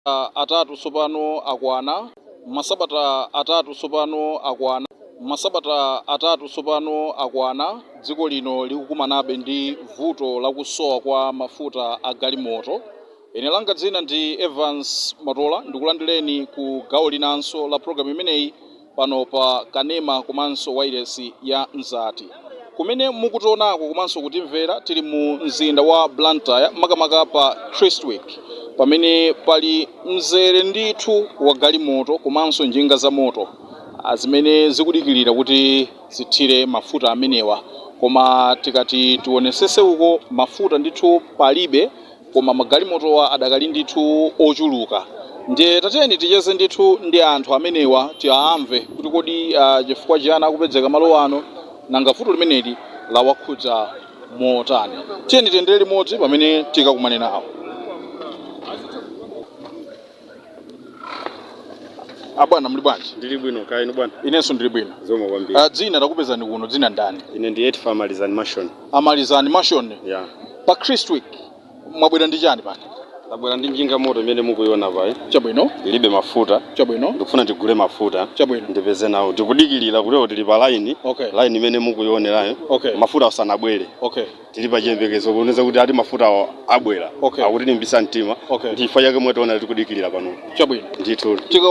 Atatu tsopano akwana, masabata 3 tsopano akwana, masabata 3 tsopano akwana dziko lino likukumanabe ndi vuto lakusowa kwa mafuta a galimoto. Ine langa dzina ndi Evans Matola, ndikulandireni ku gawo linanso la program imeneyi pano pa kanema komanso wailesi ya Mzati. Kumene mukutionako komanso kutimvera, tili mu mzinda wa Blantyre, makamaka pa Christwick, pamene pali mzere ndithu wa galimoto komanso njinga za moto zimene zikudikilira kuti zithire mafuta amenewa. Koma tikati tionesese uko, mafuta ndithu palibe, koma magalimotowa adakali ndithu ochuluka. Ndiye tatiyeni ticheze ndithu ndi anthu amenewa, tiamve kuti kodi chifukwa chiyani akupezeka malo ano, nanga vuto limeneli lawakhudza motani. Tiyeni tiyendere limodzi pamene tikakumane nawo. Abwana, muli bwanji? Ndili bwino, kaya inu bwana? Inenso ndili bwino. Zikomo kwambiri. Dzina, takupezani kuno, dzina ndani? Ine ndi Etfa Malizani Mashon. Amalizani Mashon. Ya. Pa Christwick mwabwera ndi chani pano? Ndabwera ndi njinga moto imene mukuiona payi. Ilibe mafuta. Ndikufuna ndigule mafuta. Ndipeze nawo. Ndikudikilira kuti tili pa line. Line imene mukuionerayo. Mafuta asanabwere. Tili pa chiyembekezo kuoneza kuti ati mafuta awo abwera. Akutilimbitsa mtima. Ndi chifukwa chake mwationa tikudikilira pano. Ndithu.